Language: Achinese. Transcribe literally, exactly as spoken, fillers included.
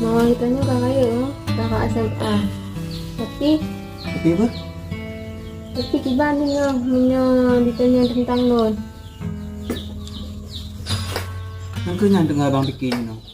Oh, geutanyoe ka rayeuk, ka ka S M A. Tapi, Tapi apa? tapi kiban nyoe meunyoe ditanya tentang lôn. Nyang keuh nyan teungoh abang pike nyoe.